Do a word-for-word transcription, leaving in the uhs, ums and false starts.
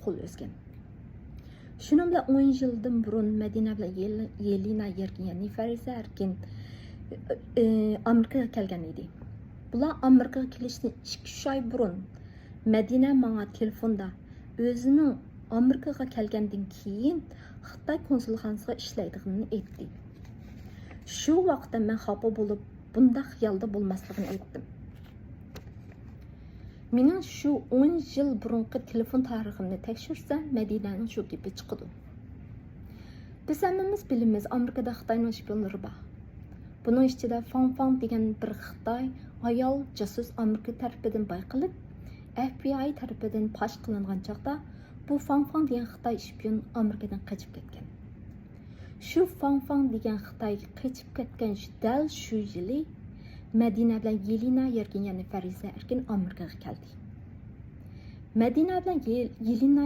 قول ئۈزگەن. شۇنىڭ بىلەن ئون يىلدىن بۇرۇن مەدىنە بىلەن يېل-، يېلىنا يېرگىن، يەنى فەرىزە ئەركىن، ئى، ئامېرىكىغا كەلگەن ئىدى. بۇلار ئامېرىكىغا كېلىشتىن ئىككى-ئۈچ ئاي بۇرۇن مەدىنە ماڭا تېلېفوندا ئۆزىنىڭ ئامېرىكىغا كەلگەندىن كېيىن خىتاي كونسۇلخانىسىغا ئىشلەيدىغىنىنى ئېيتتى. شۇ ۋاقىتتا مەن خاپا بولۇپ، بۇنداق خىيالدا بولماسلىقىنى ئېيتتىم. مېنىڭ شۇ ئون يىل بۇرۇنقى تېلېفون تارىخىمنى تەكشۈرسەم، مەدىنەنىڭ شۇ گېپى چىقىدۇ. بىز ھەممىمىز بىلىمىز، ئامېرىكىدا خىتاينىڭ شپىيونلىرى بار. بۇنىڭ ئىچىدە فاڭ فاڭ دېگەن بىر خىتاي ئايال جاسۇس ئامېرىكا تەرىپىدىن بايقىلىپ، ئەف بى ئاي تەرىپىدىن پاش قىلىنغان چاغدا، بۇ فاڭ فاڭ دېگەن خىتاي شپىيون ئامېرىكىدىن قېچىپ كەتكەن. شۇ فاڭ فاڭ دېگەن خىتاي قېچىپ كەتكەن شۇ، دەل شۇ يىلى مەدىنە بىلەن يېلىنا يەرگىن، يەنى فەرىزە ئەركىن ئامېرىكىغا كەلدى. مەدىنە بىلەن يېل-، يېلىنا